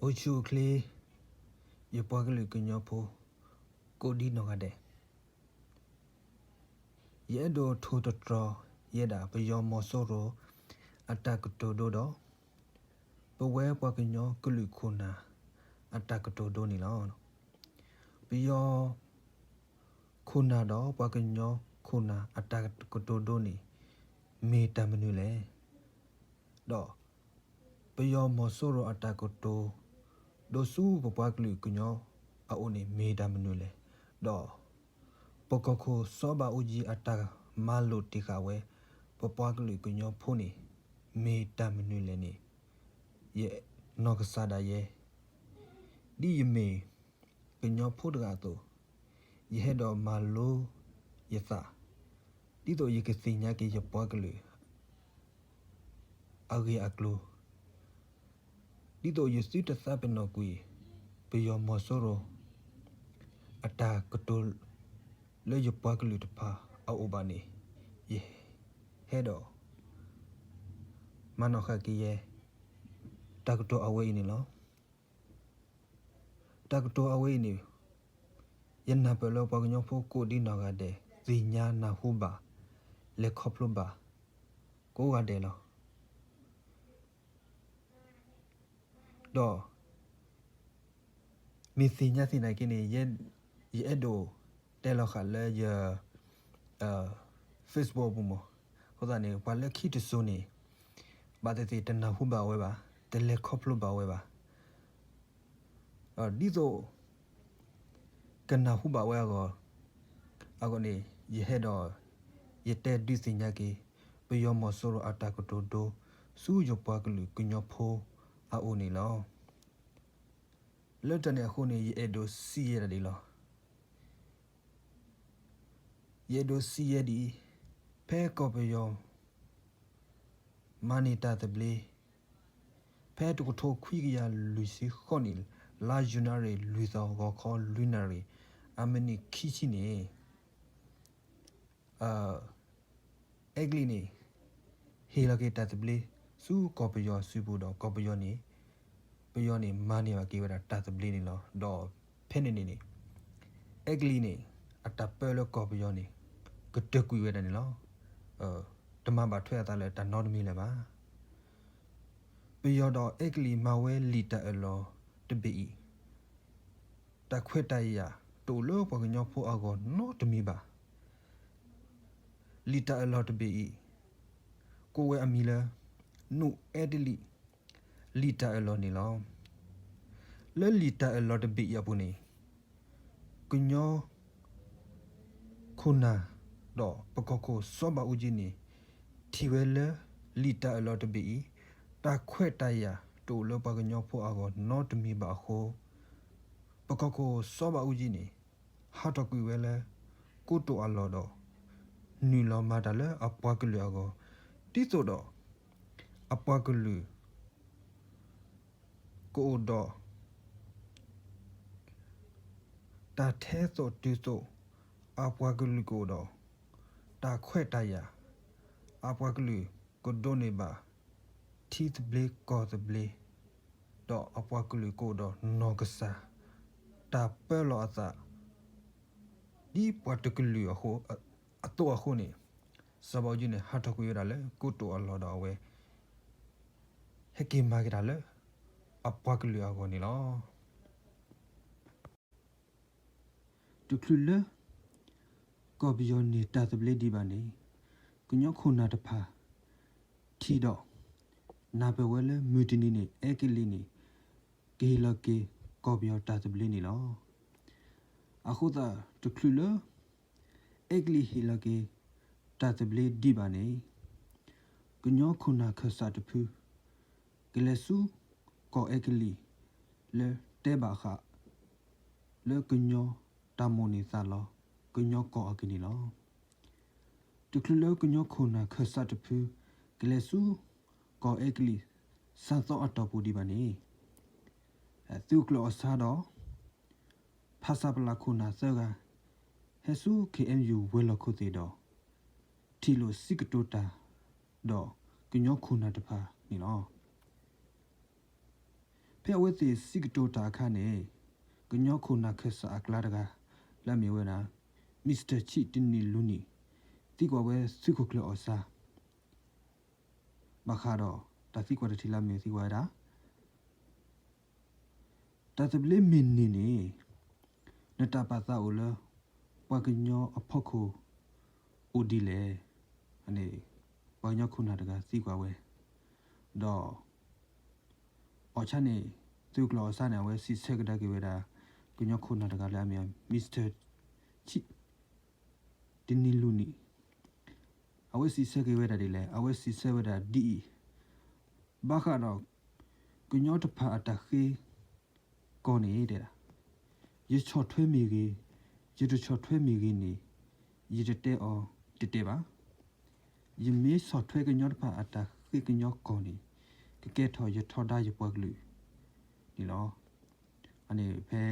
အိၣ်ဆူၣ်အိၣ်ချ့ ယပှၤကလုာ်ကညီဖိ ကိးဒံနီၢ်ဂၤဒဲး, ယအဲၣ်ဒိးထိၣ်သတြီၤယဲဒၣ် ပယီၤမီၤစိရိၤ အတၢ်ကတိၤဒိဒီး ပဝဲပှၤကညီကလုာ်ခိၣ်နၢ် အတၢ်ကတိၤဒိန့ၣ်လီၤ. ပယီၤ ခိၣ်နၢ်ဒီးပှၤကညီခိၣ်နၢ်အတၢ်ကတိၤဒိန့ၣ် မ့ၢ်တၢ်မနုၤလဲၣ်. ဒီး ပယီၤမီၤစိရိၤအတၢ်ကတိၤဒိဆူပပှၤကလုာ်ကညီအအိၣ်န့ၣ် မ့ၢ်တၢ်မနုၤလဲၣ်. ဒီး ပကီၢ်ခိၣ်စီၤဘးအူကၠံအတၢ်မၤလိာ်တ့ၢ်ဃာ်ဝဲ ပပှၤကလုာ်ကညီဖိန့ၣ် မ့ၢ်တၢ်မနုၤလဲၣ်န့ၣ် ယနီၢ်ကစၢ်ဒၣ်ယဲ ဒ်ယမ့ၢ်ကညီဖိတဂၤအသိး, ယဟဲဒီးမၤလိယသး, ဒ်သိးယကသ့ၣ်ညါက့ၤယပှၤကလုာ်အဂ့ၢ်အကျိၤ, ဒ်သိးယသုတသးပ့ၤနီၣ်ကွံာ် ပယီၤမီၤစိရိၤ အတၢ်ကတိၤလၢယပှၤကလုာ်တဖၣ်အအိၣ်ဘၣ်န့ၣ်, ယဟဲဒီး မၤနီၣ်ဃာ်က့ၤယဲ တၢ်ကတိၤအဝဲအံၤန့ၣ်လီၤ. တၢ်ကတိၤအဝဲအံၤန့ၣ် ယနၢ်ပၢၢ်လၢပှၤကညီဖိကိးဒံနီၢ်ဂၤဒဲး သ့ၣ်ညါနၢ်ဟူဘၣ် လဲၤခီဖျိဘၣ် ကိးဂၤဒဲးလီၤ. ဒီး မ့ၢ်သ့ၣ်ညါသ့ၣ်နာ်က့န့ၣ် ယအဲၣ်ဒိးတဲလီၤဃာ်လၢယ Facebook ပူၤမး, အဃိသတးန့ၣ် ပှၤလၢခံတစိၤန့ၣ် ဘၣ်သ့ၣ်သ့ၣ်တနၢ်ဟူဘၣ်ဝဲဘၣ်, တလဲၤခီဖျိဘၣ်ဝဲဘၣ်. ဒ်သိး ကနၢ်ဟူဘၣ်ဝဲအဂီၢ်, အဂီၢ်န့ၣ် ယဟဲဒီး ယတဲဒုးသ့ၣ်ညါက့ၤ ပယီၤမီၤစိရိၤအတၢ်ကတိၤဒိ ဆူယပှၤကလုာ်ကညီဖိအအိၣ်န့ၣ်လီၤ. လၢတၢ်န့ၣ်အဃိန့ၣ် ယအဲၣ်ဒိးစံးယဲဒၣ်ဒ်လီၤ. ယအဲၣ်ဒိးစံးယဲဒ်အံၤ, ဖဲကီၢ်ပယီၤ မၤန့ၢ်တၢ်သဘျ့, ဖဲတကထိခွံကယၤလွံၢ်ဆံဃိးနံၣ် လါယနူၤအါရံၤ လွံၢ်သီ ဂီၤခီလွံၢ်နၣ်ရံၣ် အမံးနံးခံဆံန့ၣ် အဲကလံးန့ၣ် ဟ့ၣ်လီၤက့ၤတၢ်သဘျ့ ဆူကီၢ်ပယီၤစုပူၤဒီး ကီၢ်ပယီၤန့ၣ် ပယီၤန့ၣ် မၤန့ၢ်ဘၣ်က့ၤဝဲဒၣ်တၢ်သဘျ့န့ၣ်လီၤ. ဒီးဖဲန့ၣ်န့ၣ်န့ၣ် အဲကလံးန့ၣ် အတၢ်ပၢလၢကီၢ်ပယီၤန့ၣ် ကတၢၢ်ကွံာ်ဝဲဒၣ်န့ၣ်လီၤ. တမၤဘၣ်ထွဲအသးလၢတၢ်နီတမံၤလၢၤဘၣ်. ပယီၤဒီးအဲကလံးမၤဝဲလံာ်တၢ်အၢၣ်လီၤတဘ့ၣ်အံၤ တၢ်ခွဲးတၢ်ယာ်တအိၣ်လၢပှၤကညီဖိအဂီၢ်နီတမံၤဘၣ်. လံာ်တၢ်အၢၣ်လီၤတဘ့ၣ်အံၤ ကိးဝဲအမံၤလၢ နူၣ်အဲတလံး လံာ်တၢ်အၢၣ်လီၤန့ၣ်လီၤ. လၢလံာ်တၢ်အၢၣ်လီၤတဘ့ၣ်အံၤအပူၤန့ၣ် ကညီ ခိၣ်နၢ် ဒီးပကီၢ်ခိၣ်စီၤဘးအူကၠံန့ၣ် ထံၣ်ဝဲလၢ လံာ်တၢ်အၢၣ်လီၤတဘ့ၣ်အံၤ တၢ်ခွဲးတၢ်ယာ်တအိၣ်လၢပှၤကညီဖိအဂီၢ်နီတမံၤဘၣ်အဃိ ပကီၢ်ခိၣ်စီၤဘးအူကၠံန့ၣ် ဟးထီၣ်ကွံာ်ဝဲလၢ ကိတိာ်အလီၢ်ဒီး နုာ်လီၤမၤတၢ်လၢအပှၤကလုာ်အဂီၢ် ဒ်သိးဒီး အပှၤကလုာ် ကအိၣ်ဒီး တၢ်ထဲသိးတုၤသိး, အပှၤကလုာ်ကအိၣ်ဒီး တၢ်ခွဲးတၢ်ယာ်, အပှၤကလုာ်ကဒိးန့ၢ်ဘၣ် ထံသဘျ့ကီၢ်သဘျ့, ဒီးအပှၤကလုာ်ကအိၣ်ဒီးနီၢ်ကစၢ် တၢ်ပၢလီၤအသး ဒ်ပှၤတကလုာ်အသိးအဃိန့ၣ်, စီၤဘးအူကၠံန့ၣ် ဟးထီၣ်ကွံာ်ဝဲဒၣ်လၢကိတိာ်အလီၢ်ဒီးအဝဲ ဟဲက့ၤမၤက့ၤတၢ်လၢ အပှၤကလုာ်အဂီၢ်န့ၣ်လီၤ. တချုးလၢ ကီၢ်ပယီၤန့ၢ်တၢ်သဘျ့ဒံးဘၣ်န့ၣ်, ကညီခိၣ်နၢ်တဖၣ် ထံၣ်ဒီး နၢ်ပၢၢ်ဝဲလၢမုၢ်တနံၤန့ၣ် အဲကလံးန့ၣ် ကဟ့ၣ်လီၤက့ၤကီၢ်ပယီၤတၢ်သဘျ့န့ၣ်လီၤ. အဃိသတး တချုးလၢ အဲကလံးဟ့ၣ်လီၤက့ၤ တၢ်သဘျ့ဒံးဘၣ်န့ၣ်, ကညီခိၣ်နၢ်ခၢၣ်စးတဖု ကလဲၤဆူ ကီၢ်အဲကလံး လၢတဲဘၣ်ဃး လၢကညီတၢ်မိၣ်န့ၢ်သးလီ ကညီကီၢ်အဂ့ၢ်န့ၣ်လီၤ. တချုးလၢကညီခိၣ်နၢ်ခၢၣ်စးတဖု ကလဲၤဆူ ကီၢ်အဲကလံး စှၤသီအတီၢ်ပူၤဒံးဘၣ်န့ၣ်, သုးကျိၤအစါဒီး ဖဆပလ ခိၣ်နၢ်သၢဂၤ ဟဲဆူ ခ့ၣ်အဲၣ်ယူၣ် ဝဲၤလီၢ်ခိၣ်သ့ၣ်ဒီး ထံၣ်လိာ်စံးကတိၤတၢ် ဒီးကညီခိၣ်နၢ်တဖၣ်န့ၣ်လီၤ. ဖဲအဝဲသ့ၣ်စံးကတိၤတၢ်အခါန့ၣ်, ကညီခိၣ်နၢ်ခၢၣ်စးအကျါတဂၤ လၢအမ့ၢ်ဝဲဒၣ် Mister ဆံးတနံၣ်လူနံၣ် သံကွၢ်ဝဲသုးခိၣ်ကျၢၢ်အီၣ်ဆါ ဘၣ်ဃးဒီးတၢ်သံကွၢ်တထံၣ်လၢအမ့ၢ်သံကွၢ်ဝဲဒၣ် တၢ်သဘျ့မ့ၢ်န့ၢ်န့ၣ် နတၢ်ပာ်သးအိၣ်လၢ ပှၤကညီအဖီခိၣ်အိၣ်ဒ်လဲၣ်. န့ၣ် ပှၤကညီခိၣ်နၢ်တဂၤသံကွၢ်ဝဲ, ဒီး အီၣ်ဆါန့ၣ် သုးခိၣ်ကျၢၢ်အီၣ်ဆါန့ၣ် အဝဲစံးဆၢကဒါက့ၤဝဲဒၣ် ကညီခိၣ်နၢ်တဂၤလၢအမ့ၢ် Mister ဆံး တနံၣ်လူနံၣ် အဝဲစံးဆၢက့ၤဝဲဒၣ်ဒ်လဲၣ်. အဝဲစံးဆၢဝဲဒၣ်ဒ်အံၤ, ဘၣ်ဃးဒီး ကညီတဖၣ်အတၢ်ဃ့ကီၢ်န့ၣ်တဲဒၣ်, ယဆီၣ်ထွဲမ့ၢ်ဂ့ၤ, ယတဆီၣ်ထွဲမ့ၢ်ဂ့ၤန့ၣ် ယတတဲအီၤတတဲဘၣ်. ယမ့ၢ်ဆီၣ်ထွဲကညီတဖၣ်အတၢ်ဃ့ကညီကီၢ်န့ၣ် ကကဲထီၣ်ယထီဒါယပှၤကလုာ်န့ၣ်လီၤ. အန့ၣ်ဖဲ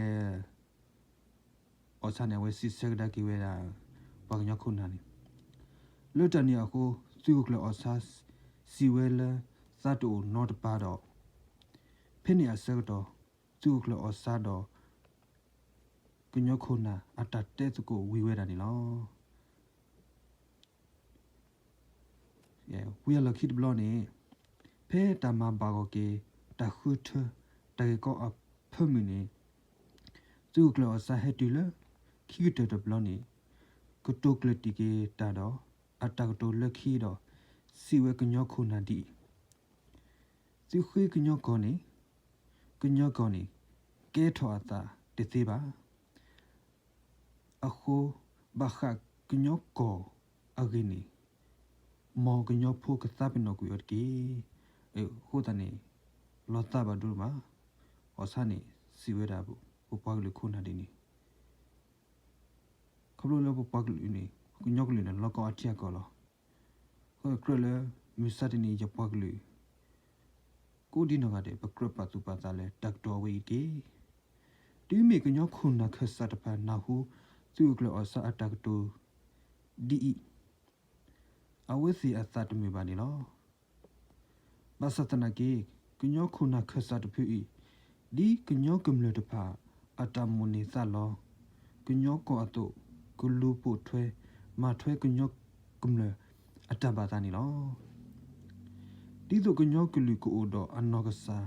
အီၣ်ဆါန့ၣ် အဝဲစံးဆၢကဒါက့ၤဝဲဒၣ် ပှၤကညီခိၣ်နၢ်န့ၣ်, လၢတၢ်န့ၣ်အဃိ သုးခိၣ်ကျၢၢ်အီၣ်ဆါ စံးဝဲလၢသးတအိၣ်နီတပၤဒီး ဖဲန့ၣ်အဆၢကတီၢ် သုးခိၣ်ကျၢၢ်အီၣ်ဆါဒီး ကညီခိၣ်နၢ်အတၢ်တဲသကိးဝံၤဝဲဒၣ်န့ၣ်လီၤ. ဝံၤအလီၢ်ခံတဘျီန့ၣ် ဖဲတၢ်မၤဘၣ်ဂီၢ်က့ၤ တၢ်ဃုထၢ တၢ်ဂ့ၢ်ကီအဖၢမုၢ်န့ၣ် သုးခိၣ်ကျၢၢ်အီၣ်ဆါဟဲတုၤလၢ ခံကတၢၢ်တဘျီန့ၣ် ကတိၤကျၢၢ်တံၢ်က့ၤတၢ်ဒီး အတၢ်ကတိၤလၢခံဒီး စံးဝဲကညီခိၣ်နၢ်ဒ်အံၤ, သုဃ့ကညီကီၢ်န့ၣ် ကညီကီၢ်န့ၣ် ကဲထီၣ်အသးတသ့ဘၣ်. အဃိ ဘၣ်ဃးကညီကီၢ်အဂ့ၢ်န့ၣ် မ်ကညီဖိကသးပ့ၤနီၣ်ကွံာ်အီၤတက့ၢ်. အဃိသတးန့ၣ် လီၤသးဘၣ်ဒိမး, အီၣ်ဆါန့ၣ် စံးဝဲဒၣ် ပပှၤကလုာ်ခိၣ်နၢ်ဒ်န့ၣ် ခီဖျိလၢပပှၤကလုာ်န့ၣ် ကညီကလုာ်န့ၣ် လီၤကီအထံအကီၢ်လီၤ. အဃိကြၢးလၢ မုၢ်ဆါတနံၤယပှၤကလုာ် ကိးဒံနီၢ်ဂၤဒဲး ပကြၢးပာ်သူၣ်ပာ်သးလၢတၢ်ကတိၤအဝဲအံၤတက့ၢ်. တုၤမ့ၢ်ကညီခိၣ်နၢ်ခၢၣ်စးတဖၣ်နၢ်ဟူ သုးခိၣ်ကျၢၢ်အီၣ်ဆါအတၢ်ကတိၤဒ်အံၤ အဝဲသ့ၣ်အသးတမုာ်ဘၣ်န့ၣ်လီၤ. ဘၣ်ဆၣ်သနာ်က့ ကညီခိၣ်နၢ်ခၢၣ်စးတဖုအံၤ ဒ်ကညီကမျၢၢ်တဖၣ်အတၢ်မိၣ်န့ၢ်သးလီ ကညီကီၢ်အသိး ကလူၤပိာ်ထွဲ မၤထွဲကညီကမျၢၢ်အတၢ်ဘၣ်သးန့ၣ်လီၤ. ဒ်သိးကညီကလုာ်ကအိၣ်ဒီးအနီၢ်ကစၢ်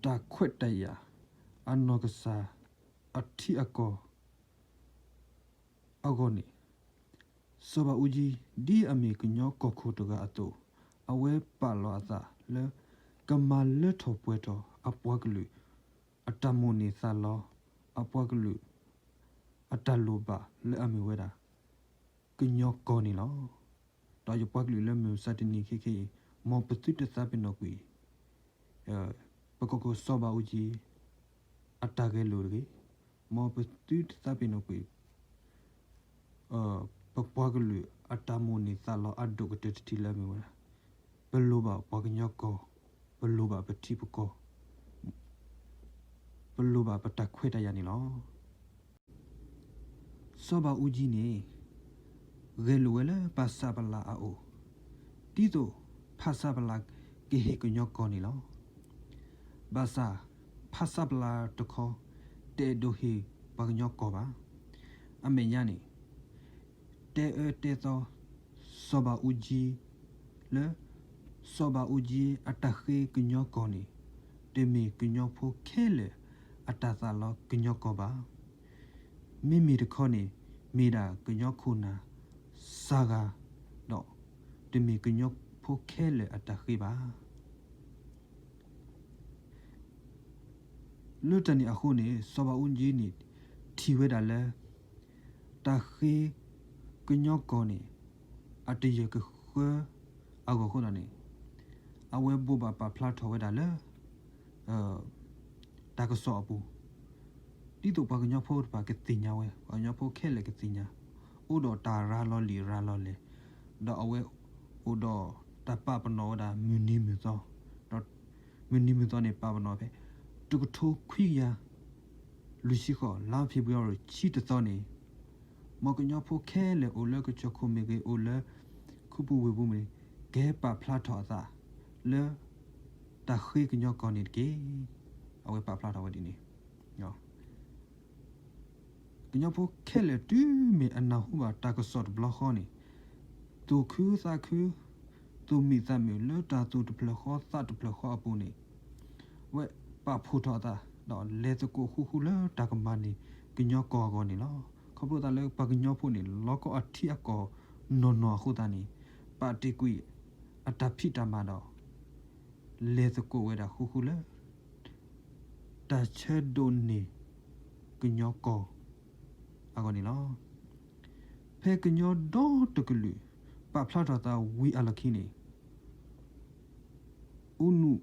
တၢ်ခွဲးတၢ်ယာ် အနီၢ်ကစၢ် အထံအကီၢ် အဂီၢ်န့ၣ် စီၤဘးအူကၠံ ဒ်အမ့ၢ်ကညီကီၢ်ခိၣ်တဂၤအသိး အဝဲပာ်လီၤအသးလၢ ကမၤလၢထီၣ်ပှဲၤထီၣ်အပှၤကလုာ် အတၢ်မိၣ်န့ၢ်သးလီ အပှၤကလုာ် အတၢ်လိၣ်ဘၣ်လၢအမ့ၢ်ဝဲဒၣ် ကညီကီၢ်န့ၣ်လီၤ. ဒီးယပှၤကလုာ်လၢမုၢ်မဆါတနံၤခဲခဲအံၤ မ်ပသုတသးပ့ၤနီၣ်ကွံာ် ပကီၢ်ခိၣ်စီၤဘးအူကၠံ အတၢ်ဂဲၤလိာ်တဂ့ၤ. မ်ပသုတသးပ့ၤနီၣ်ကွံာ် ပပှၤကလုာ်အတၢ်မိၣ်န့ၢ်သးလီအဒိၣ်ကတၢၢ်တထံၣ်လၢအမ့ၢ်ဝဲဒၣ် ပလိၣ်ဘၣ်ပှၤကညီကီၢ်, ပလိၣ်ဘၣ်ပထံပကီၢ်, ပလိၣ်ဘၣ်ပတၢ်ခွဲးတၢ်ယာ်န့ၣ်လီၤ. စီၤဘးအူကၠံန့ၣ် ဂဲၤလိာ်ဝဲလၢပၢ်ဆၣ်ပလၢ်အအိၣ် ဒ်သိးဖၣ်ဆၣ်ပလၢ်ကဟ့ၣ်ကညီကီၢ်န့ၣ်လီၤ. ဘၣ်ဆၣ် ဖၣ်ဆၣ်ပလၢ်တခီ တအဲၣ်ဒိးဟ့ၣ်ပှၤကညီကီၢ်ဘၣ်. အမဲာ်ညါန့ၣ် တဲအၢတဲသီ စီၤဘးအူကၠံ လၢ စီၤဘးအူကၠံအတၢ်ဃ့ကညီကီၢ်န့ၣ် တမ့ၢ်ကညီဖိခဲလၢာ်အတၢ်သးလီကညီကီၢ်ဘၣ်. မ့မ့ၢ်တခီန့ၣ် မ့ၢ်ဒၣ်ကညီခိၣ်နၢ်စှၤဂၤ ဒီးတမ့ၢ်ကညီဖိခဲလၢာ်အတၢ်ဃ့ဘၣ်. လၢတၢ်န့ၣ်အဃိန့ၣ် စီၤဘးအူကၠံန့ၣ် ထံၣ်ဝဲဒၣ်လၢ တၢ်ဃ့ကညီကီၢ်န့ၣ် အတယၢၢ်ကဃၢအဂီၢ်အဃိသတးန့ၣ် အဝဲဘိးဘၣ်ပာ်ဖျါထီၣ်ဝဲဒၣ်လၢ တၢ်ကစီၣ်အပူၤ ဒ်သိးပှၤကညီဖိတဖၣ်ကသ့ၣ်ညါဝဲ, ပှၤကညီဖိခဲလၢာ်ကသ့ၣ်ညါ, အိၣ်ဒီးတၢ်ရၤလီၤလံာ်ရၤလီၤလဲၢ်, ဒီးအဝဲအိၣ်ဒီးတၢ်ပာ်ပနီၣ်ဝဲဒၣ်မုၢ်နံၤမုၢ်သီ, ဒီးမုၢ်နံၤမုၢ်သီန့ၣ် ပာ်ပနီၣ်ဖဲ တကထိခွံကယၤ လွံၢ်ဆံဃိး လါဖ့ၤဘြူၤအါရံၤ ဆံတသီန့ၣ် မ်ကညီဖိခဲလၢာ်အိၣ်လၢကစၢၢ်ခိၣ်မ့ၢ်ဂ့ၤ အိၣ်လၢခူပူၤဝ့ၢ်ပူၤမ့ၢ်ဂ့ၤ ကဟဲပာ်ဖျါထီၣ်အသးလၢ တၢ်ဃ့ကညီကီၢ်န့ၣ်တက့ၢ်. အဝဲပာ်ဖျါထီၣ်ဝဲဒ်န့ၣ် ကညီဖိခဲလၢာ်တုၤမ့ၢ်အနၢ်ဟူဘၣ်တၢ်ကစီၣ်တဘျီဃီန့ၣ်, သူၣ်ခုသးခု, သူၣ်မံသးမုာ်လၢတၢ်သူၣ်တဖျၢၣ်ဃီသးတဖျၢၣ်ဃီအပူၤန့ၣ်, အဝဲပာ်ဖှိၣ်ထီၣ်အသး, ဒီးလဲၤသကိးဃူဃူလၢတၢ်ကမၤန့ၢ်ကညီကီၢ်အဂီၢ်န့ၣ်လီၤ. ခီဖျိသးလၢပှၤကညီဖိန့ၣ် လီၤကီအထံအကီၢ်နီၢ်နီၢ်အဃိသတးန့ၣ်, ပာ်တ့ၢ်ကွံာ်အတၢ်ဖံးတၢ်မၤဒီး လဲၤသကိးဝဲဒၣ်ဃူဃူလၢ တၢ်ဆၢဒိးန့ၢ်ကညီကီၢ်အဂီၢ်န့ၣ်လီၤ. ဖဲကညီဒီတကလုာ် ပာ်ဖျါထီၣ်သးဝံၤအလီၢ်ခံန့ၣ်, အူနူၣ်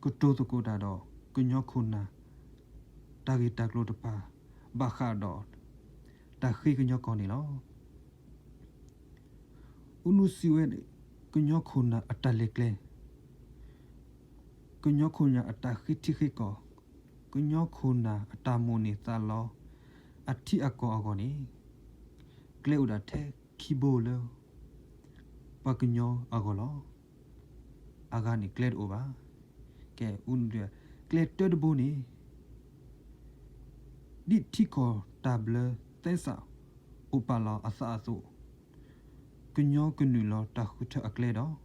ကတိၤသကိးတၢ်ဒီးကညီခိၣ်နၢ် တၢ်ဂ့ၢ်တၢ်ကျိၤတဖၣ် ဘၣ်ဃးဒီး တၢ်ဃ့ကညီကီၢ်န့ၣ်လီၤ. အူနူၣ်စံးဝဲ ကညီခိၣ်နၢ်အတၢ်လဲၤကျဲ, ကညီခိၣ်နၢ်အတၢ်ဃ့ထံဃ့ကီၢ်, ကညီခိၣ်နၢ်အတၢ်မိၣ်န့ၢ်သးလီ အထံအကီၢ်အဂီၢ်န့ၣ်, ကျဲအိၣ်ဒၣ်ထဲခံဘိလၢ ပှၤကညီအဂီၢ်လီၤ. အဂၤန့ၣ်ကျဲတအိၣ်ဘၣ်. ကဲ, အူနူၣ် ကျဲတၢတဘိန့ၣ် ဒ်ထံကီၢ်တၢ်ဘျၢသဲစးအိၣ်ပာ်လီၤအသးအသိး, ကညီကနုာ်လီၤတၢ်ဃုထၢအကျဲဒီး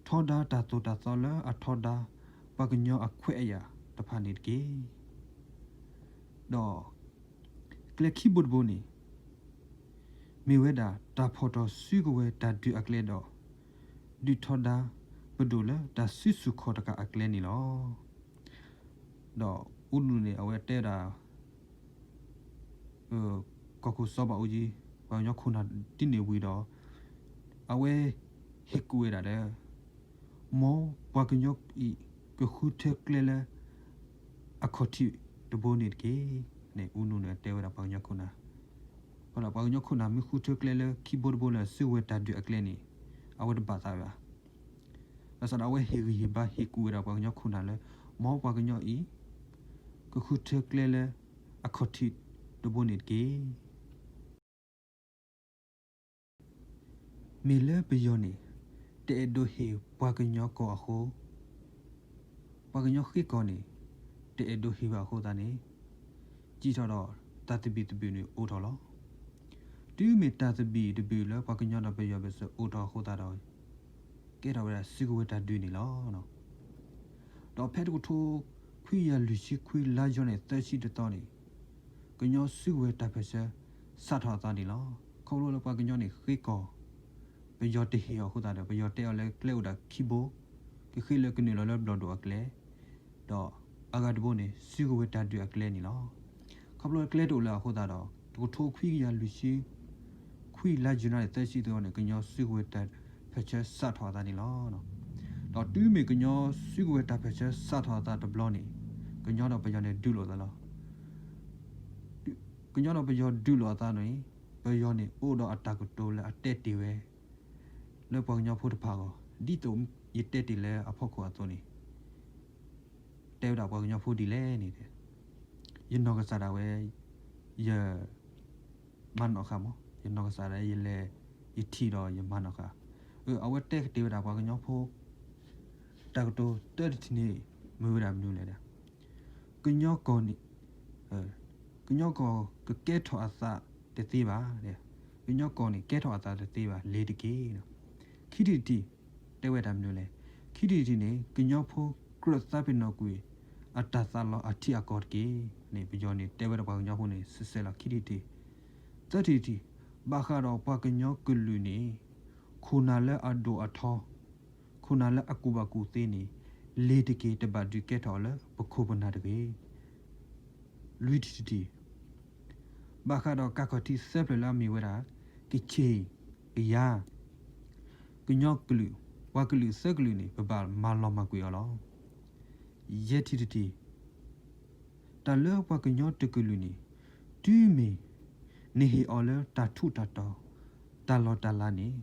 ထီဒါတၢ်သိၣ်တၢ်သီလၢအထီဒါ ပှၤကညီအခွဲးအယာ်တဖၣ်န့ၣ်တက့ၢ်. ဒီးကျဲခံဘိတဘိန့ၣ် မ့ၢ်ဝဲဒၣ်တၢ်ဖီၣ်ထီၣ်စုကဝဲၤတၢ်ဒုးအကျဲဒီး ဒုးထီဒါပဒိၣ်လၢတၢ်စုဆူၣ်ခီၣ်တကးအကျဲန့ၣ်လီၤ. ဒီးအူနူၣ်န့ၣ် အဝဲတဲဝဲဒၣ် ကီၢ်ခိၣ်စီၤဘးအူကၠံ ပှၤကညီခိၣ်နၢ်ဒ်န့ၣ်ဝံၤဒီး အဝဲဟ့ၣ်ကူၣ်ဝဲဒၣ်လၢ မ်ပှၤကညီအံၤ ကဃုထၢကျဲလၢ အခီၣ်ထံးတဘိန့ၣ်တက့ၢ်. န့ၣ် အူနူၣ်န့ၣ်တဲဝဲဒၣ်ပှၤကညီခိၣ်နၢ်, ပှၤကညီခိၣ်နၢ်မ့ၢ်ဃုထၢကျဲလၢခံဘိတဘိလၢစုကဝဲၤတၢ်ဒုးအကျဲန့ၣ် အဝဲတဘၣ်သးဘၣ်. ဘၣ်ဆၣ်ဒီးအဝဲဟ့ၣ်ဂံၢ်ဟ့ၣ်ဘါဟ့ၣ်ကူၣ်ဝဲဒၣ်ပှၤကညီခိၣ်နၢ်လၢ မ်ပှၤကညီအံၤ ကဃုထၢကျဲလၢ အခီၣ်ထံးတဘိန့ၣ်တက့ၢ်. မ့ၢ်လၢပယီၤန့ၣ် တအဲၣ်ဒိးဟ့ၣ်ပှၤကညီကီၢ်အဃိ, ပှၤကညီဃ့ကီၢ်န့ၣ် တအဲၣ်ဒိးဟ့ၣ်ဘၣ်အဃိသတးန့ၣ်, ကံၣ်ထီၣ်ဒီးတၢ်သဘံၣ်သဘုၣ်န့ၣ်အိၣ်ထီၣ်လီၤ. တုၤမ့ၢ်တၢ်သဘံၣ်သဘုၣ်လၢပှၤကညီဒီးပယီၤဘၢၣ်စၢၤအိၣ်ထီၣ်အဃိသတးဒီး ကဲထီၣ်ဝဲဒၣ်စုကဝဲၤတၢ်ဒုးန့ၣ်လီၤ. ဒီးဖဲတကထိခွံကယၤလွံၢ်ဆံခွံ လါယနူၤအါရံၤသၢဆံတသီန့ၣ်, ကညီစုကဝဲၤတၢ်ပၢၢ်ဆၢ စးထီၣ်အသးန့ၣ်လီၤ. ခီဖျိလၢပှၤကညီန့ၣ်ဃ့ကီၢ်, ပယီၤတဟ့ၣ်အီၤအဃိသတးဒီး ပယီၤတဲအီၤလၢကျဲအိၣ်ဒၣ်ခံဘိ, ကဃ့လၢကနုာ်လီၤလၢဘျီၣ်ဒိၣ်အကျဲ, ဒီးအဂၤတဘိန့ၣ် စုကဝဲၤတၢ်ဒုးအကျဲန့ၣ်လီၤ. ခီဖျိလၢကျဲတအိၣ်လၢၤအဃိသတးဒီး တကထိခွံကယၤလွံၢ်ဆံခွံ လါယနူၤအါရံၤသၢဆံတသီန့ၣ် ကညီစုကဝဲၤတၢ်ပၢၢ်ဆၢစးထီၣ်အသးန့ၣ်လီၤ. ဒီးတုၤမ့ၢ်ကညီစုကဝဲၤတၢ်ပၢၢ်ဆၢစးထီၣ်အသးတဘျီန့ၣ်, ကညီဒီးပယီၤန့ၣ်ဒုးလိာ်သးလီၤ. ကညီဒီးပယီၤဒုးလိာ်အသးန့ၣ်, ပယီၤန့ၣ်အိၣ်ဒီးအတၢ်ကတိၤလၢအတဲတ့ၢ်ဝဲ လၢပှၤကညီဖိတဖၣ်အဂီၢ်, ဒ်သိးယတဲတ့ၢ်လၢအဖီခိၣ်အသိးန့ၣ်, တဲဝဲဒၣ်ပှၤကညီဖိဒ်လဲၣ်န့ၣ်, ယနီၢ်ကစၢ်ဒၣ်ဝဲ ယ မၤနီၣ်ဃာ်မး, ယနီၢ်ကစၢ်ဒၣ်ယလဲၤ ယထံၣ်ဒီးယမၤနီၣ်ဃာ်. အဝဲတဲကတ့ၢ်ဝဲဒၣ်ပှၤကညီဖိ တၢ်ကတိၤတၢတထံၣ်န့ၣ် မ့ၢ်ဝဲဒၣ်မနုၤလဲၣ်ဒီး, ကညီကီၢ်န့ၣ်, ကညီကီၢ်ကကဲထီၣ်အသးတသ့ဘၣ်, ကညီကီၢ်န့ၣ်ကဲထီၣ်အသးတသ့ဘၣ် လ့ၤတက့ၢ်. ခံထံၣ်တထံၣ် တဲဝဲဒၣ်မနုၤလဲၣ်, ခံထံၣ်တထံၣ်န့ၣ် ကညီဖိကြၢးသးပ့ၤနီၣ်ကွံာ် အတၢ်သးလီအထံအကီၢ်တက့ၢ်န့ၣ် ပယီၤန့ၣ်တဲဝဲဒၣ်ပှၤကညီဖိန့ၣ် စဲးစဲးလီၤ ခံထံၣ်တထံၣ်. သၢထံၣ်တထံၣ်, ဘၣ်ဃးဒီးပှၤကညီကလုာ်န့ၣ် ခိၣ်နၢ်လၢအဒိၣ်အထီ, ခိၣ်နၢ်လၢအကူၣ်ဘၣ်ကူၣ်သ့န့ၣ် လ့ၤတက့ၢ် တဘၣ်ဒုးကဲထီၣ်အီၤလၢပခိၣ်ပနၢ်တဂ့ၤ. လွံၢ်ထံၣ်တထံၣ်, ဘၣ်ဃးဒီးကးခီၣ်ထံးသၢဖျၢၣ်လၢအမ့ၢ်ဝဲဒၣ် ကခ့ၣ်, ကယၤ, ကညီကလုာ်, ပှၤကလုာ်သၢကလုာ်န့ၣ် ပဘၣ်မၤလီၤမၢ်ကွံာ်အီၤလီၤ. ယဲၢ်ထံၣ်တထံၣ်, တၢ်လၢပှၤကညီတကလုာ်န့ၣ် တုၤမ့ၢ်နဟ့ၣ်အီၤလၢတၢ်ထူးတၢ်တီၤ တၢ်လီၢ်တၢ်လၤန့ၣ်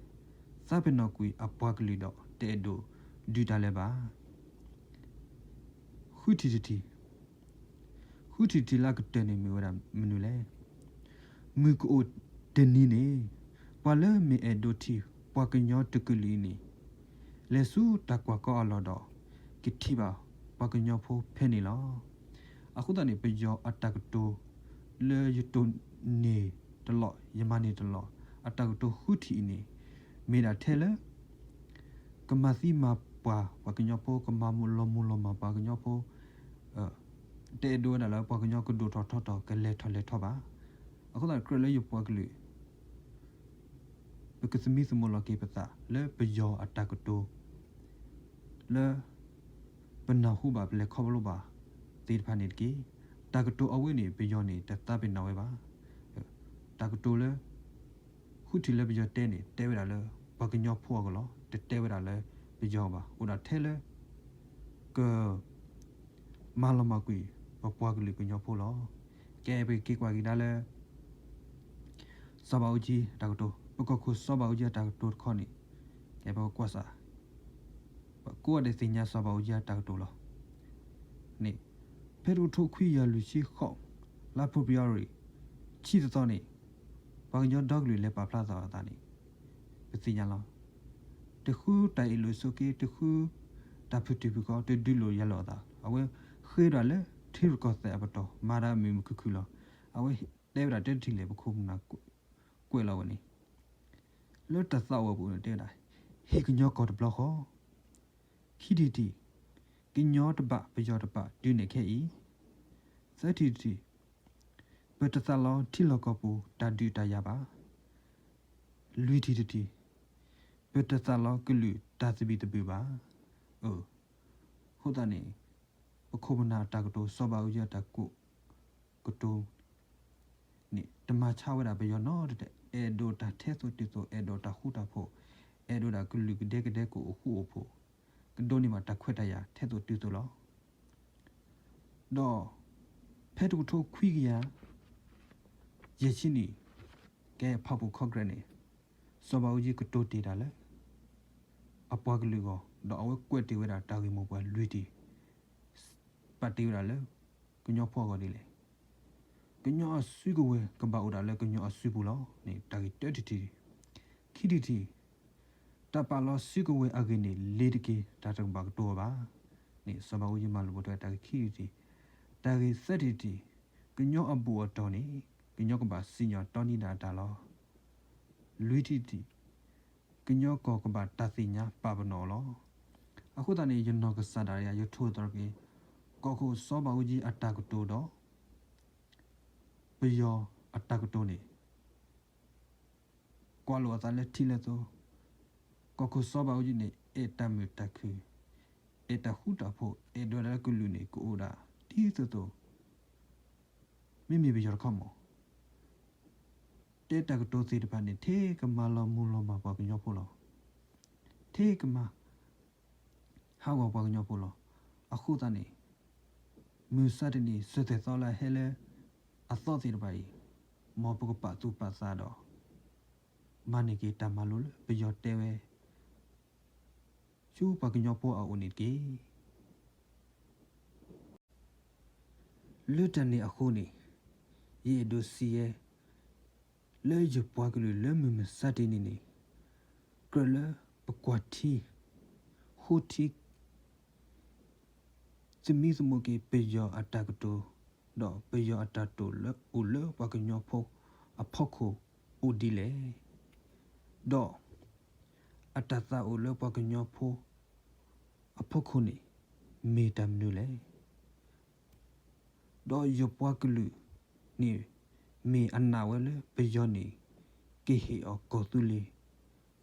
သးပ့ၤနီၣ်ကွံာ်အပှၤကလုာ်ဒီး တအဲၣ်ဒိးဒုးတၢ်လၢၤဘၣ်. ဃုထံၣ်တထံၣ်, ဃုထံၣ်တထံၣ်လၢအကတၢၢ်န့ၣ် မ့ၢ်ဝဲဒၣ်မနုၤလဲၣ်. မုၢ်ကအိၣ်တနံၤန့ၣ် ပှၤလၢမ့ၢ်အဲၣ်ဒိးထံၣ်ပှၤကညီတကလုာ်အံၤန့ၣ် လဲၤဆူတၢ်ကွၢ်ကီအလီၢ်ဒီး ကထံၣ်ဘၣ် ပှၤကညီဖိဖဲန့ၣ်လီၤ. အဃိသတးန့ၣ် ပယီၤအတၢ်ကတိၤ လၢယတိၢ်န့ၢ်တလီး ယမၤန့ၢ်တလီး အတၢ်ကတိၤဃုထံၣ်အံၤန့ၣ် မ့ၢ်ဒၣ်ထဲလၢ ကမၤသံမၤပှၢ်ပှၤကညီဖိ ကမၤလီၤမုၢ်လီၤမၢ်ပှၤကညီဖိ တအဲၣ်ဒိးဝဲဒၣ်လၢပှၤကညီကဒိၣ်ထီၣ်ထီထီၣ် ကလဲၤထီၣ်လဲၤထီဘၣ်. အဃိသတးကြၢးလၢယပှၤကလုာ် ပကသမံသမိးလီၤက့ၤပသးလၢပယီၤအတၢ်ကတိၤ လၢ ပနၢ်ဟူဘၣ်ပလဲၤခီဖျိဘၣ်သ့ၣ်တဖၣ်န့ၣ်တက့ၢ်. တၢ်ကတိၤအဝဲန့ၣ် ပယီၤန့ၣ် တသးပ့ၤနီၣ်ဝဲဘၣ်. တၢ်ကတိၤလၢ ဃုထံၣ်လၢပယီၤတဲန့ၣ် တဲဝဲဒၣ်လၢ ပှၤကညီဖိအဂီၢ်လီၤ. တတဲဝဲဒၣ်လၢပယီၤဘၣ်. အိၣ်ဒၣ်ထဲလၢ က မၤလီၤမၢ်ကွံာ် ပပှၤကလုာ်ကညီဖိလီၤ. ကဲပက့ၤကွၢ်က့ၤဒၣ်လၢ စီၤဘးအူကၠံအတၢ်ကတိၤ, ပကီၢ်ခိၣ်စီၤဘးအူကၠံအတၢ်ကတိၤတခီန့ၣ် ကဲပကကွၢ်စး ပကိးဂၤဒဲးသ့ၣ်ညါစီၤဘးအူကၠံအတၢ်ကတိၤလီၤ. န့ၣ် ဖဲတကထိခွံကယၤလွံၢ်ဆံဃိး လါဖ့ၤဘြူၤအါရံၤ ဆံတသီန့ၣ် ပှၤကညီဒီကလုာ်လဲၤပာ်ဖျါသးအသးန့ၣ် ပသ့ၣ်ညါလီၤ. တဃုတၢ်အ့ၣ်လိာ်ဆိးက့, တဃုတၢ်ဖုၣ်တံၢ်ဖုၣ်ကီ, တဒုးလိာ်ယၤလိာ်အသး, အဝဲဃ့ဒၣ်လၢထံရူၢ်ကီၢ်သဲးအပတီၢ် မၤတၢ်မုာ်မုာ်ခုၣ်ခုၣ်လီၤ. အဝဲတဲဝဲဒၣ်တထံၣ်လဲၣ် ပခိၣ်ပနၢ်ကွဲးလီၤဝဲန့ၣ် လၢတၢ်သးအိၣ်အပူၤန့ၣ်တဲဝဲဒၣ်, ဟ့ၣ်ကညီကီၢ်တဘျီဃီ, ခံထံၣ်တထံၣ်, ကညီတဘၣ်ပယီၤတဘၣ်တုၤနဲၣ်ခဲအံၤ, သၢထံၣ်တထံၣ်, ပတသးလီထံလီၢ်ကီၢ်ပူၤတၢ်ဒုးတၢ်ယၤဘၣ်, လွံၢ်ထံၣ်တထံၣ်, ပတသးလီကလုာ်တၢ်သဘံၣ်သဘုၣ်ဘၣ်. အဃိသတးန့ၣ် ပခိၣ်ပနၢ်အတၢ်ကတိၤ စီၤဘးအူကၠံအတၢ်ကိးကတိၤ န့ၣ် တမၤဆါဝဲဒၣ်ပယီၤနီတတဲာ်, အဲၣ်ဒိးတၢ်ထဲသိးတုၤသိး, အဲၣ်ဒိးတၢ်ဃူတၢ်ဖိး, အဲၣ်ဒိးဒၣ်ကလုာ်ကဒဲကဒဲကအိၣ်ဃူအိၣ်ဖိး, ကဒိးန့ၢ်ဘၣ်တၢ်ခွဲးတၢ်ယာ်ထဲသိးတုၤသိးလီၤ. ဒီး ဖဲတကထိခွံကယၤ ယဲၢ်ဆံနံၣ် ကဲဖၣ်ပူၣ်ခီကရဲးန့ၣ် စီၤဘးအူကၠံကတိၤတ့ၢ်တၢ်လၢ အပှၤကလုာ်အဂီၢ်, ဒီးအဝဲကွဲးတ့ၢ်ဝဲဒၣ်တၢ်ဂ့ၢ်မိၢ်ပှၢ်လွံၢ်ထံၣ် ပာ်တ့ၢ်ဝဲဒၣ်လၢ ကညီဖိအဂီၢ်ဒ်လဲၣ်. ကညီအစုကဝဲၤကဘၣ်အိၣ်ဒၣ်လၢကညီအစုပူၤလီၤန့ၣ် တၢ်ဂ့ၢ်တၢတထံၣ်, ခံထံၣ်တထံၣ်, တၢ်ပာ်လီၤစုကဝဲၤအဂ့ၢ်န့ၣ် လ့ၤတက့ၢ် တၢ်တကဘၣ်ကတိၤအီၤဘၣ်န့ၣ် စီၤဘးအူကၠံမၤလိာ်ပိာ်ထွဲတၢ်ဂ့ၢ်ခံထံၣ်တထံၣ်, တၢ်ဂ့ၢ်သၢထံၣ်တထံၣ်, ကညီအဘူးအတီၢ်န့ၣ် ကညီကဘၣ်စံၣ်ညီၣ်တီနံၤဒၣ်တၢ်လီၤ. လွံၢ်ထံၣ်တထံၣ်, ကညီကီၢ်ကဘၣ်တၢ်သ့ၣ်ညါပာ်ပနီၣ်အီၤလီၤ. အဃိသတးန့ၣ် ယနီၢ်ကစၢ်ဒၣ်ယၤ ယထိၣ်သတြီၤက့ၤ ကီၢ်ခိၣ်စီၤဘးအူကၠံအတၢ်ကတိၤဒီး ပယီၤအတၢ်ကတိၤန့ၣ် ကွၢ်လိာ်အသးလၢထံလၢသိ, ကီၢ်ခိၣ်စီၤဘးအူကၠံန့ၣ် အဲၣ်တၢ်မုာ်တၢ်ခုၣ်, အဲၣ်တၢ်ဃူတၢ်ဖိး, အဲၣ်ဒိးဒၣ်လၢကလုာ်န့ၣ် ကအိၣ်ဒၣ်ဒ်သိးသိး မ့မ့ၢ်ပယီၤတခီမး တဲတၢ်ကတိၤသ့ၣ်တဖၣ်န့ၣ် ထဲကမၤလီၤမုၢ်လီၤမၢ်ပှၤကညီဖိလီၤ. ထဲကမၤ ဟးဂီၤပှၤကညီဖိလီၤ. အဃိသတးန့ၣ် မုၢ်ဆါတနံၤ စၢၤသွဲၣ်သီလၢအဟဲလၢ အသီသ့ၣ်တဖၣ်အံၤ မ်ပကပာ်သူၣ်ပာ်သးဒီး မၤန့ၢ်က့ၤတၢ်မၤလိလၢပယီၤတဲဝဲ ဆူပှၤကညီဖိအအိၣ်န့ၣ်တက့ၢ်. လၢတၢ်န့ၣ်အဃိန့ၣ် ယအဲၣ်ဒိးစံးယဲ လၢယပှၤကလုာ်လၢမုၢ်မဆါတနံၤန့ၣ် ကြၢးလၢပကွၢ်ထံ ဃိထံ သမံသမိးက့ၤပယီၤအတၢ်ကတိၤ ဒီးပယီၤအတၢ်တိာ်လၢအိၣ်လၢပှၤကညီဖိအဖီခိၣ်အိၣ်ဒ်လဲၣ်, ဒီး အတၢ်သးအိၣ်လၢပှၤကညီဖိအဖီခိၣ်န့ၣ် မ့ၢ်တၢ်မနုၤလဲၣ်. ဒီးယပှၤကလုာ်န့ၣ် မ့ၢ်အနာ်ဝဲလၢပယီၤန့ၣ် ကဟ့ၣ်အီၤကီၢ်သူလ့ၤ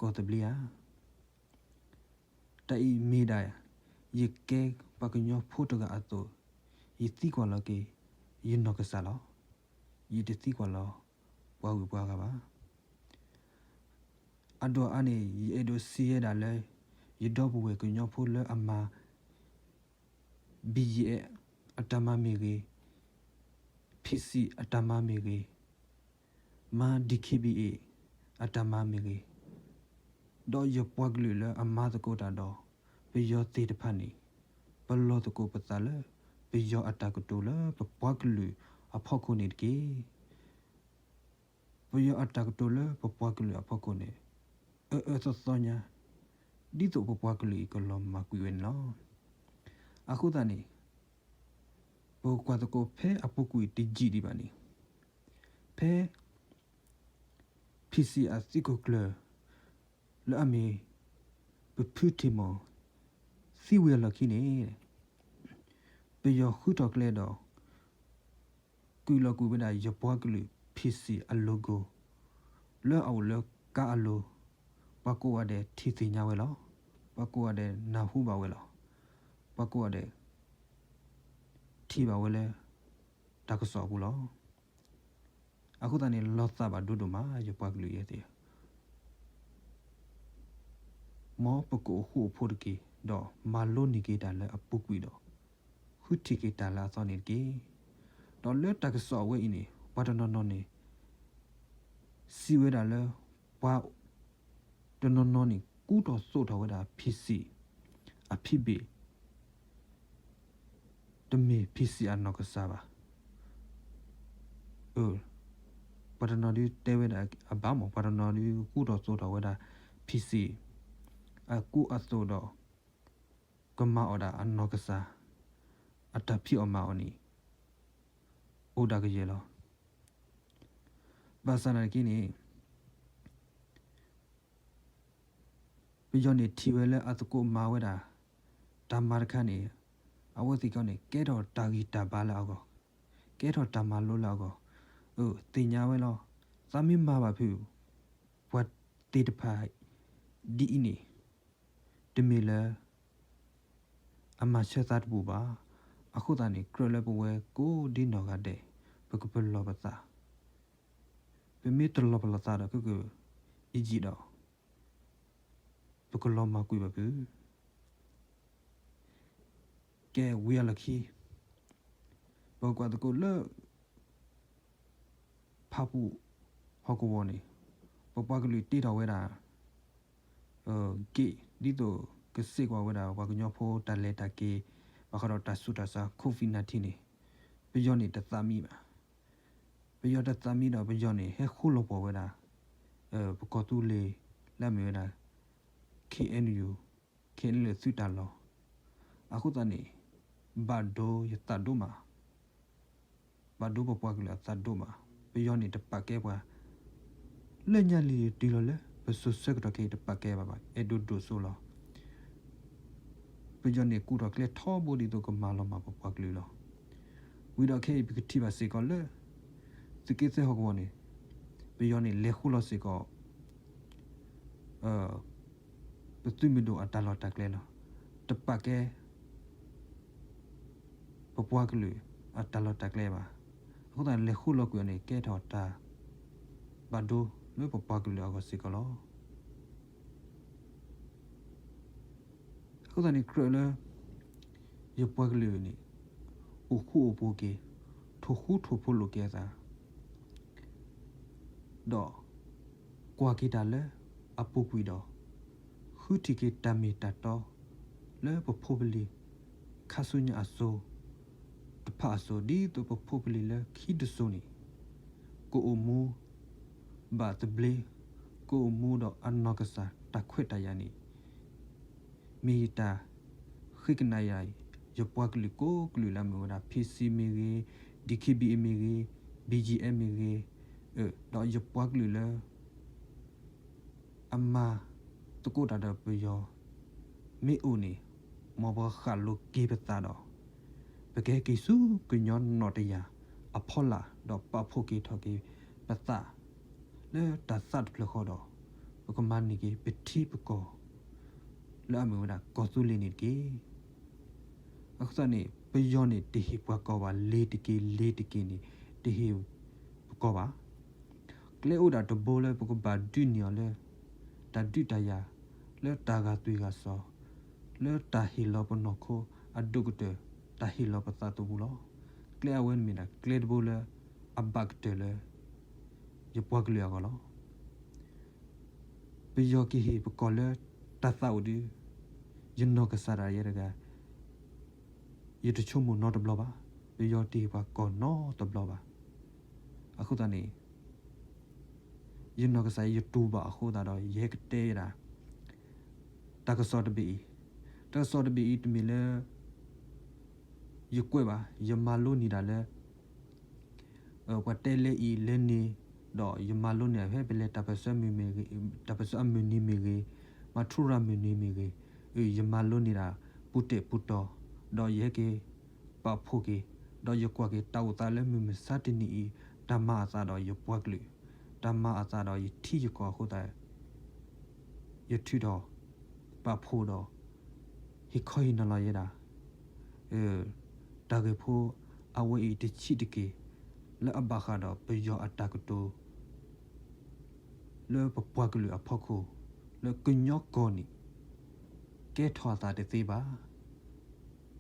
ကီၢ်သဘျ့ဧါ. တၢ်အံၤမ့ၢ်ဒၣ် ယကဲပှၤကညီဖိတဂၤအသိး ယသံကွၢ်လီၤက့ၤ ယနီၢ်ကစၢ်လီၤ. ယတသံကွၢ်လီၤပှၤဂုၤပှၤဂၤဘၣ်. အဒိၣ်အါန့ၣ် ယအဲၣ်ဒိးစံးဝဲဒၣ်လၢ ယဒီပုၢ်ဝဲၢ်ကညီဖိလၢအမၤ ဘံၣ်ယဲၣ် အတၢ်မၤမ့ၢ်ဂ့ၤ, ဖံးစံၣ်အတၢ်မၤမ့ၢ်ဂ့ၤ, မၤ ဒီးခ့ဘံၣ်အ့ၣ် အတၢ်မၤမ့ၢ်ဂ့ၤ, ဒီးယပှၤကလုာ်လၢအမၤသကိးတၢ်ဒီး ပယီၤသ့ၣ်တဖၣ်န့ၣ် ပလီၢ်သကိးပသးလၢ ပယီၤအတၢ်ကတိၤလၢပပှၤကလုာ်အဖီခိၣ်န့ၣ်တက့ၢ်. ပယီၤအတၢ်ကတိၤလၢပပှၤကလုာ်အဖီခိၣ်န့ၣ် အၢအၢသီသီညါ ဒ်သိးပပှၤကလုာ်အံၤကလီၤမၢ်ကွံာ်ဝဲန့ၣ်လီၤ. အဃိသတးန့ၣ် ပကွၢ်သကိးဖဲအပူၤကွံာ်တယံာ်ဒံးဘၣ်န့ၣ် ဖဲ PC အသုးခိၣ်ကျၢၢ် လၢအမ့ၢ် ပဖုထံးမီၢ် သံဝံၤအလီၢ်ခံန့ၣ် ပယီၤဃုထီၣ်ကျဲဒီး ကွံာ်လီၤကွံာ်ဝဲဒၣ်ယပှၤကလုာ် PC အ logo လၢအအိၣ်လၢကါအလိၤ, ပှၤကိးဂၤဒဲးထံၣ်သ့ၣ်ညါဝဲလီၤ. ပှၤကိးဂၤဒဲးနၢ်ဟူဘၣ်ဝဲလီၤ. ပှၤကိးဂၤဒဲး ထံၣ်ဘၣ်ဝဲလၢ တၢ်ကစီၣ်အပူၤလီၤ. အဃိသတးန့ၣ် လီၤသးဘၣ်ဒိဒိၣ်မး ယပှၤကလုာ်ယဲသ့ၣ်ဧၢ, မ်ပကအိၣ်ဃူအိၣ်ဖိးတက့ၢ်, ဒီးမၤလိန့ၢ်က့ၤတၢ်လၢအပူၤကွံာ်ဒီး ဃုထံၣ်က့ၤတၢ်လၢအသီန့ၣ်တက့ၢ်. ဒီးလၢတၢ်ကစီၣ်အဝဲအံၤန့ၣ် ပှၤတနီၤနီၤန့ၣ် စံးဝဲဒၣ်လၢ ပှၤတနီၤနီၤန့ၣ် ကူထီၣ်သိးထီၣ်ဝဲဒၣ် PC အဖံးဘ့ၣ် တမ့ၢ် PC အနီၢ်ကစၢ်ဘၣ်. ပှၤတနီၤဒုတဲဝဲဒၣ်အဘၣ်မး, ပှၤတနီၤဒုကူထီၣ်သိးထီၣ်ဝဲဒၣ် PC အကူအသိးဒီး ကမၤအီၣ်ဒၣ်အနီၢ်ကစၢ် အတၢ်ဖံးအီၣ်မၤအီၣ်န့ၣ် အိၣ်ဒၣ်ကယဲၢ်လီၤ. ဘၣ်ဆၣ်သနာ်က့န့ၣ် ပယီၤန့ၣ်ထံၣ်ဝဲလၢအသကိးမၤဝဲဒၣ် တၢ်မၤတခါန့ၣ် အဝဲသ့ၣ်ကီးန့ၣ် ကဲထီၣ်တၢ်ဂံၢ်တၢ်ဘါလၢအဂီၢ်, ကဲထီၣ်တၢ်မၤလိလၢအဂီၢ်, သ့ၣ်ညါဝဲလီၤ. သးမ့ၢ်မၤဘၣ်ဖုး ပှၤသ့ၣ်တဖၣ်ဒ်အံၤန့ၣ် တမ့ၢ်လၢ အမၤဆၢသးတဘူၣ်ဘၣ်. အဃိသတးန့ၣ် ကြၢးလၢပဝဲကိးဒ်နီၢ်ဂၤဒဲး ပကပလီၢ်ပသး, ပမ့ၢ်တလီၢ်ပလီၢ်သးဒီး ကက အံၤဒီး ပကလီၤမၢ်ကွံာ်ဘၣ်ဖုး. ကဲဝံၤအလီၢ်ခံ ပကွၢ်သကိးလၢ ဖၣ်ပူၣ်ဟီၣ်ကဝီၤန့ၣ် ပပှၤကလုာ်တ့ထီၣ်ဝဲဒၣ် gate ဒ်သိးကစ့ၢ်ကီးဝဲဒၣ် ပှၤကညီဖိတၢ်လဲၤတၢ်က့ၤ ဘၣ်ဃးဒီးတၢ်ဆူးတၢ်ဆါ COVID nineteen န့ၣ် ပယီၤန့ၣ်တသးမံဘၣ်. ပယီၤတသးမံဒီး ပယီၤန့ၣ် ဟဲဃိလီၤပှီၢ်ဝဲဒၣ် ပကီၢ်သူလ့ၤ လၢအမ့ၢ်ဝဲဒၣ် KNU, KNLA သုးတၢ်လီၢ်. အဃိသတးန့ၣ် ဘၣ်ဒိယသးဒိၣ်မး, ဘၣ်ဒိပပှၤကလုာ်အသးဒိၣ်မး, ပယီၤန့ၣ်တပာ်ကဲပှၤ လၢညါလံၤတုၤလီၤလၢ ပစိၤဆၢကတီၢ်ခဲအံၤတပာ်ကဲဘၣ်ဘၣ်, အဲၣ်ဒိးဒိၣ်စိလီၤ. ပယီၤန့ၣ်ကူထီၣ်ကျဲထီဘိဒ်သိးကမၤလီၤမၢ်ပပှၤကလုာ်လီၤ. ဝံၤဒီးခဲအံၤပကထံၣ်ဘၣ်စ့ၢ်ကီးလၢ သုးက့သၢဟီၣ်ကဝီၤန့ၣ် ပယီၤန့ၣ်လဲၤဃိလီၤစ့ၢ်ကီး ပသုးမုၢ်ဒိၣ်အတၢ်လီၢ်တၢ်ကျဲလီၤ. တပာ်ကဲ ပပှၤကလုာ်အတၢ်လီၢ်တၢ်ကျဲဘၣ်. အဃိသတးလဲၤဃိလီၤကွံာ်အီၤန့ၣ် ကဲထီၣ်တၢ်ဘၣ်ဒိလၢပပှၤကလုာ်အဂီၢ်စ့ၢ်ကီးလီၤ. အဃိသတးန့ၣ်ကြၢးလၢ ယပှၤကလုာ်န့ၣ် အိၣ်ဃူအိၣ်ဖိးက့ၤ, ထိၣ်ဃူထိၣ်ဖိးလိာ်က့ၤအသး ဒီးကွၢ်က့ၤတၢ်လၢအပူၤကွံာ်ဒီး ဃုထံၣ်က့ၤတၢ်မ့ၢ်တၢ်တီ လၢပဖိပလံၤ ခါဆူညါအစိၤတဖၣ်အစိၤ ဒ်သိးပဖိပလံၤလၢခံတစိၤန့ၣ် ကအိၣ်မူဘၣ်သဘျ့, ကအိၣ်မူဒီးအနီၢ်ကစၢ်တၢ်ခွဲးတၢ်ယာ်န့ၣ် မ့ၢ်ယတၢ်ဃ့ကညးယၤ ယပှၤကလုာ်ကိးကလုာ်လၢအမ့ၢ်ဝဲဒၣ် PC မ့ၢ်ဂ့ၤ, DKBA မ့ၢ်ဂ့ၤ, BGF မ့ၢ်ဂ့ၤ, ဒီးယပှၤကလုာ်လၢ အမၤသကိးတၢ်ဒီးပယီၤ မ့ၢ်အိၣ်န့ၣ် မ်ပဃၣ်လိၤက့ၤပသးဒီး ပကဟဲက့ၤဆူကညီနီၢ်တယၢ်အဖီလာ် ဒီးပာ်ဖှိၣ်က့ၤထီၣ်က့ၤပသး လၢတၢ်သးတဖျၢၣ်ဃီဒီး ပကမၤန့ၢ်က့ၤပထံပကီၢ် လၢအမ့ၢ်ဝဲဒၣ်ကီၢ်သူလ့ၤန့ၣ်တက့ၢ်. အဃိသတးန့ၣ် ပယီၤန့ၣ်တဟ့ၣ်ပှၤကီၢ်ဘၣ်, လ့ၤတက့ၢ်, လ့ၤတက့ၢ်န့ၣ် တဟ့ၣ်ပကီၢ်ဘၣ်. ကျဲအိၣ်ဒၣ်တဘိလၢပကဘၣ်ဒုးန့ၢ်အီၤလၢ တၢ်ဒုးတၢ်ယၤ, လၢတၢ်ဂာ်သွံၣ်ဂာ်စီၤ, လၢတၢ်ဟ့ၣ်လီၤပနီၢ်ခိအဒိၣ်ကတၢၢ်, တၢ်ဟ့ၣ်လီၤပသးသမူလီၤ. ကျဲအဝဲန့ၣ်မ့ၢ်ဒၣ်ကျဲတဘိလၢအဘၣ်ကတၢၢ်လၢ ယပှၤကလုာ်အဂီၢ်လီၤ. ပယီၤကဟ့ၣ်ပကီၢ်လၢတၢ်သးအိၣ်ဒုး, ယနီၢ်ကစၢ်ဒၣ်ယဲတဂၤ ယတဆိကမိၣ်နီတဘျီဘၣ်. ပယီၤတဟ့ၣ်ပှၤကီၢ်နီတဘျီဘၣ်. အဃိသတးန့ၣ် ယနီၢ်ကစၢ်ယတူၢ်ဘၣ်အဃိသတးဒီး ယဟဲကတဲဒၣ် တၢ်ကစီၣ်တဘ့ၣ်အံၤ, တၢ်ကစီၣ်တဘ့ၣ်အံၤတမ့ၢ်လၢ ယကွဲးဘၣ်, ယမၤလိန့ၢ်ဒၣ်လၢ ပှၤတဲလဲအံၤလဲန့ၣ်, ဒီးယမၤလိန့ၢ်ဒၣ်ဖဲပလဲၤ တၢ်ပၢၢ်ဆၢအမုၢ်နံၤမ့ၢ်ဂ့ၤ, မၤထူရၤမုၢ်နံၤမ့ၢ်ဂ့ၤ, ယမၤလိန့ၢ်ဒၣ်ပူၤတဲာ်ပူၤတီၤ, ဒီးယဟဲက့ၤပာ်ဖှိၣ်က့ၤ, ဒီးယကွၢ်က့ၤတၢ်အိၣ်သးလၢမုၢ်မဆါတနံၤအံၤ, တၢ်မၤအသးဒီးယပှၤကလုာ်, တၢ်မၤအသးဒီးယထံယကီၢ်အဃိသတး ယထုးထီၣ်ပာ်ဖှိၣ်ဒီး ဟ့ၣ်ခီဟ့ၣ်နီၤလီၤယဲဒၣ် တၢ်ဂ့ၢ်ဖိအဝဲအံၤတဆံးတက့ၢ်, လၢအဘၣ်ဃးဒီးပယီၤအတၢ်ကတိၤ လၢပပှၤကလုာ်အဖီခိၣ်, လၢကညီကီၢ်န့ၣ် ကဲထီၣ်အသးတသ့ဘၣ်.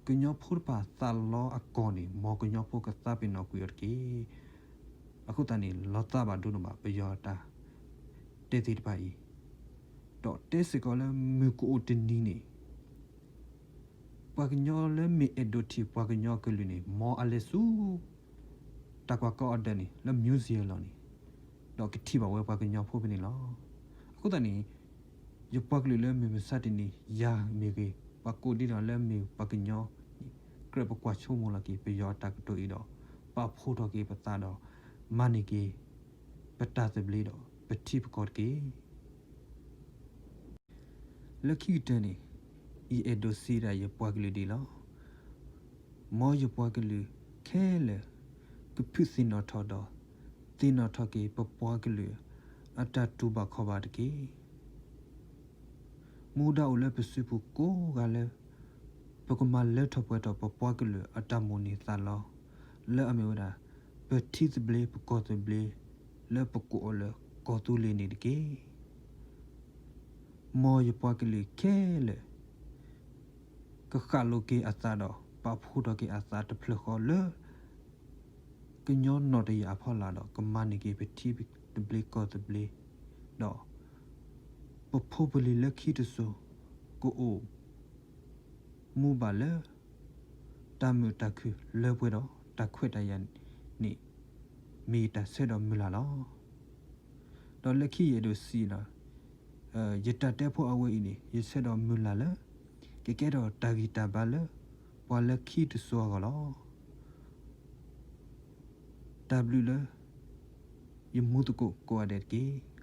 ကညီဖိတဖၣ်သးလီအကီၢ်န့ၣ် မ်ကညီဖိကသးပ့ၤနီၣ်ကွံာ်အီၤတက့ၢ်. အဃိသတးန့ၣ် လီၤသးဘၣ်ဒိၣ်ဒိၣ်ဘၣ် ပယီၤအတၢ်တဲသ့ၣ်တဖၣ်အံၤ, ဒီးတဲစ့ၢ်ကီးလၢမုၢ်ကအိၣ်တနံၤန့ၣ် ပှၤကညီလၢမ့ၢ်အဲၣ်ဒိးထံၣ်ပှၤကညီကလုာ်န့ၣ် မ်အလဲၤဆူ တၢ်ကွၢ်ကီအီၤဒၢးန့ၣ် လၢ museum လီၤန့ၣ်, ဒီးကထံၣ်ဘၣ်ဝဲပှၤကညီဖိဖဲန့ၣ်လီၤ. အဃိသတးန့ၣ် ယပှၤကလုာ်လၢမုၢ်မဆါတနံၤ ယၤမ့ၢ်ဂ့ၤ, ပှၤကိးဒံနီၢ်လၢမ့ၢ်ပှၤကညီန့ၣ် ကြၢးပကွၢ်ဆိကမိၣ်လီၤက့ၤ ပယီၤအတၢ်ကတိၤအံၤဒီး ပာ်ဖှိၣ်ထီၣ်က့ၤပသးဒီး မၤန့ၢ်က့ၤ ပတၢ်သဘျ့ဒီး ပထံပကီၢ်တက့ၢ်. လၢခံကတၢၢ်န့ၣ် ယအဲၣ်ဒိးစံးဒၣ်ယပှၤကလုာ်ဒ်အံၤလီၤ. မ်ယပှၤကလုာ်ခဲလၢာ် ကဖုသ့ၣ်နီၣ်ထီၣ်ဒီး သ့ၣ်နီၣ်ထီၣ်က့ၤပပှၤကလုာ် အတၢ်တူၢ်ဘၣ်ခီၣ်ဘၣ်တက့ၢ်. မူဒါအိၣ်လၢပစုပူၤကိးဂၤလၢ ပကမၤလၢထီၣ်ပှဲၤထီၣ်ပပှၤကလုာ်အတၢ်မိၣ်န့ၢ်သးလီ လၢအမ့ၢ်ဝဲဒၣ် ပထံသဘျ့ပကီၢ်သဘျ့ လၢပကိးအီၤလၢကီၢ်သူလ့ၤန့ၣ်တက့ၢ်. မ်ယပှၤကလုာ်ခဲလၢာ် ကဃၣ်လိာ်က့ၤအသးဒီး ပာ်ဖှိၣ်ထီၣ်က့ၤအသးတဖျၢၣ်ဃီလၢ ကညီနီၣ်တယၢ်အဖီလာ်ဒီး ကမၤန့ၢ်က့ၤပထံသဘျ့ကီၢ်သဘျ့, ဒီး ပဖိပလံၤလၢခံတစိၤ ကအိၣ်မူဘၣ်လၢ တၢ်မုာ်တၢ်ခုၣ်လၢပှဲၤဒီး တၢ်ခွဲးတၢ်ယာ်န့ၣ် မ့ၢ်ယတၢ်ဆၢဒီးမုၢ်လၢ်လီၤ. ဒီးလၢခံယအဲၣ်ဒိးစံးဒီး ယတၢ်တဲဖိအဝဲအံၤန့ၣ် ယဆၢဒီးမုၢ်လၢ်လၢ ကကဲထီၣ်တၢ်ဂံၢ်တၢ်ဘါလၢ ပှၤလၢခံတစိၤအဂီၢ်လီၤ. တၢ်ဘျုးလၢ ယမူသကိးကိးဂၤဒဲးတက့ၢ်.